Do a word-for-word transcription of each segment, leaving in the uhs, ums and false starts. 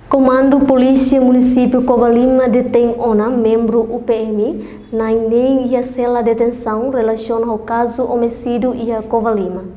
Komandu Polísia Munisípiu Covalima detein ona membru U P M na'in neen iha sela detensaun relasiona ho kazu omisídiu iha Covalima.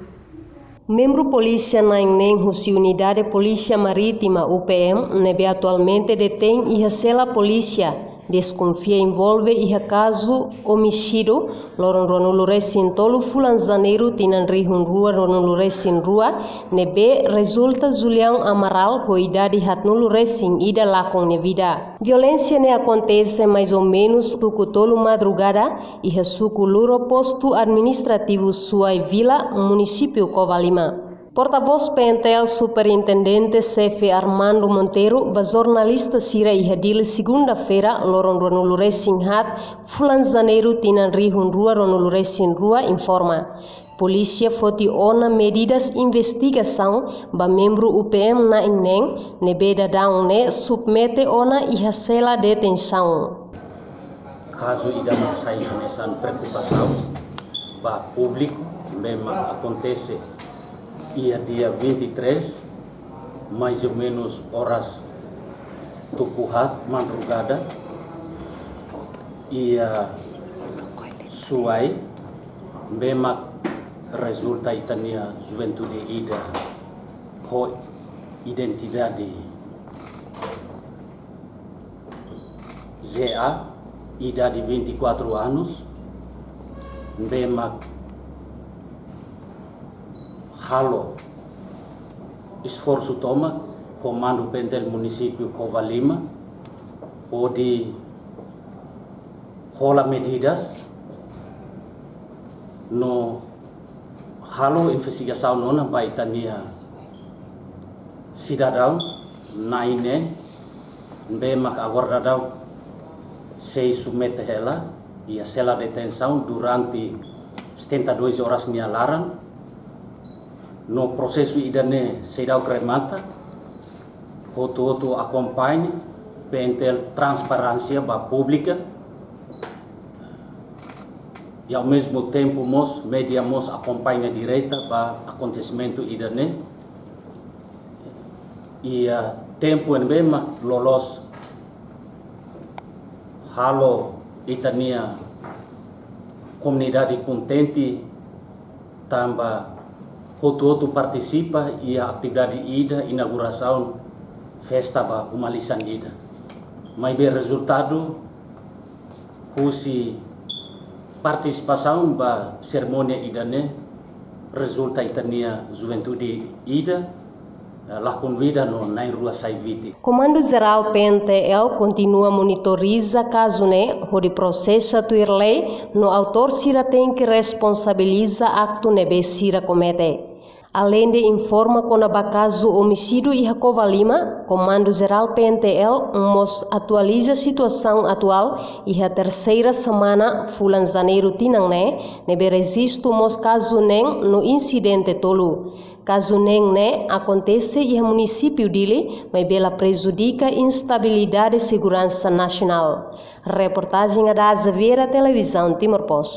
Membru polísia na'in neen husi Unidade Polísia Marítima U P M ne'ebé atualmente detein iha sela polísia, deskonfia envolve iha kazu omisídiu loron ruanulu resin tolu fulan Janeiru tinan rihun rua ruanulu resin rua, ne'ebé rezulta Julião Amaral ho idade haatnulu resin ida lakon nia vida. Violénsia ne'e akontese mais ou menus tuku tolu madrugada iha suku Luro, postu administrativu Suai Vila, munisípiu Covalima. Portavós P N T L, Superintendente Xefe Armando Monteiro, ba jornalista sira iha Dili, segunda-feira, loron ruanulu resin haat fulan Janeiru tinan rihun rua ruanulu resin rua, informa: Polísia foti ona medidas investigasaun ba membru U P M na'in neen ne'ebé daudaun ne'e submete ona iha sela detensaun. Kazu ida mak sai hanesan preokupasaun ba públiku, ne'ebé mak akontese iha dia vinte e três, mais ou menus oras tuku haat madrugada, iha Suai, ne'ebé mak rezulta ita-nia juventude ida ho identidade J A, idade vinte e quatro anos, ne'ebé mak halo esforsu tomak, Komandu P N T L Munisípiu Covalima hodi hola medidas no halo investigasaun ona ba ita-nia sidadaun na'in neen ne'ebé mak agora daudaun sei submete hela iha sela detensaun durante setenta e dois horas nia laran. No prosesu ida-ne'e seidauk remata, hotu-hotu akompaña, P N T L transparénsia ba públiku, i ao mesmo tempo mós média mós akompaña direta ba akontesimentu ida-ne'e. Iha tempu ne'ebé mak loloos halo ita-nia komunidade kontente tanba hotu-hotu partisipa iha atividade ida inaugurasaun festa ba uma-lisan ida. Maibé rezultadu husi partisipasaun ba serimónia ida-ne'e rezulta ita-nia juventude ida, eh, lakon vida no na'in-rua sai vítima. Komandu Jerál P N T L kontinua monitoriza kazu ne'e hodi prosesa tuir lei no autór sira tenke responsabiliza aktu ne'ebé sira komete. Aleinde informa kona-ba kazu omisídiu iha Covalima, Komandu Jerál P N T L mós atualiza situasaun atuál iha terseira semana fulan Janeiru tinan ne'e, ne'ebé rejistu mós kazu neen no insidente tolu. Kazu neen ne'e akontese iha munisípiu Dili, maibé la prejudika estabilidade seguransa nasionál. Reportajen Ada Xaviera, Televizaun Timor Post.